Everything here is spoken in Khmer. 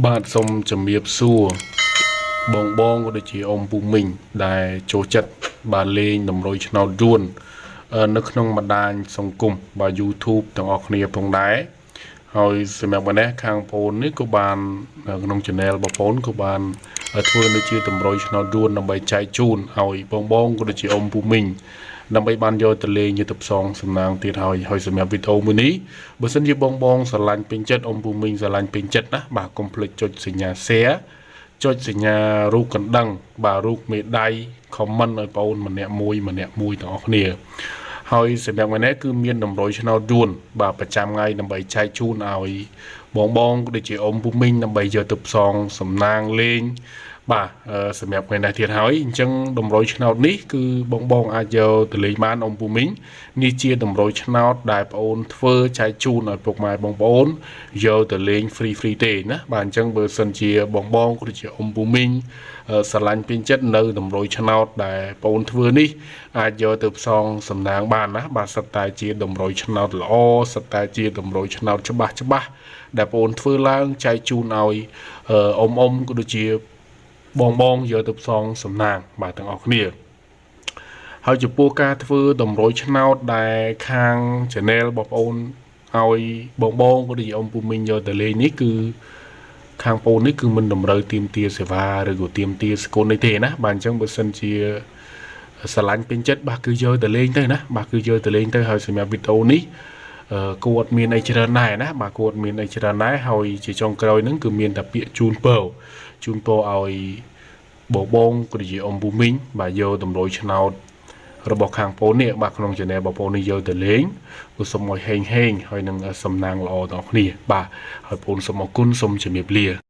បាទសូមជំរាបសួរបងបងក៏ដូចជាអ៊ំពូមីងដែលចូលចិត្តបាទលេងតម្រុយឆ្នោតយួននៅក្នុងបណ្ដាញសង្គមបាទ YouTube ទាំងអស់គ្នាផងដែរហើយសម្រាប់នេះខាងប្អូននេះក៏បានក្នុង channel របស់ប្អូនក៏បានធ្វើនៅជាតម្រុយឆ្នោតយួនដើម្បីចែកជូនឲ្យបងបងក៏ដូចជាអ៊ំពូមីងដើម្បីបានយកទៅលេងយកទៅផ្សងសំណាងទៀតហើយហើយសម្រាប់វីដេអូមួយនេះបើសិនជាបងបងស្រឡាញ់ពេញចិត្តអ៊ំពូមីងស្រឡាញ់ពេញចិត្តណាបាទកុំភ្លេចចុចសញ្ញា share ចុចសញ្ញារូបកណ្ដឹងបាទរូបមេដៃ comment ឲ្យបងអូនម្នាក់មួយម្នាក់មួយទាំងអស់គ្នាហើយសម្រាប់ថ្ងៃនេះគឺមានតម្រុយឆ្នោតយួនបាទប្រចាំថ្ងៃដើម្បីចែកជូនឲ្យបងបងក៏ដូចជាអ៊ំពូមីងដើម្បីយកទៅផ្សងសំណាងលេងបាទសម្រាប់ថ្ងៃនេះទៀតហើយអញ្ចឹងតម្រុយឆ្នោតនេះគឺបងបងអាចយកទៅលេងបានអ៊ំពូមីងនេះជាតម្រុយឆ្នោតដែលបងអូនធ្វើចែកជូនឲ្យពុកម៉ែបងប្អូនយកទៅលេង free free ទេណាបាទអញ្ចឹងបើសិនជាបងបងក៏ដូចជាអ៊ំពូមីងស្រឡាញ់ពេញចិត្តនៅតម្រុយឆ្នោតដែលបងអូនធ្វើនេះអាចយកទៅផ្សងសំណាងបានណាបាទសិតតែជាតម្រុយឆ្នោតល្អសិតតែជាតម្រុយឆ្នោតច្បាស់ច្បាស់ដែលបងអូនធ្វើឡើងចែកជូនឲ្យអ៊ំអ៊ំក៏ដូចជាបងបងយកទៅផ្សងសំណាងបាទទាំងអស់គ្នាហើយចំពោះការធ្វើតម្រុយឆ្នោតដែលខាង channel បងប្អូនឲ្យបងបងក៏ដូចជាអ៊ំពូមីងយកទៅលេងនេះគឺខាងប្អូននេះគឺមិនតម្រូវទៀមទាសេវាឬក៏ទៀមទាសគុណនេះទេណាបាទអញ្ចឹងបើសិនជាស្រឡាញ់ពេញចិត្តបាទគឺយកទៅលេងទៅណាបាទគឺយកទៅលេងទៅហើយសម្រាប់វីដេអូនេះគួតមានអីច្រើនដែរណាបាទគួតមានអីច្រើនដែរហើយជាចុងក្រោយហ្នឹងគឺមានតែពាក្យជូនពរជូនពរឲ្យបងបងក៏ដូចជាអ៊ំពូមីងបាទយកតម្រុយឆ្នោតរបស់ខាងប្អូននេះបាទក្នុង channel បងប្អូននេះយកទៅលេងគឺសូមឲ្យហេងហេងហើយនឹងសំណាងល្អដល់គ្នាបាទហើយបងសូមអរគុណសូមជំរាបលា។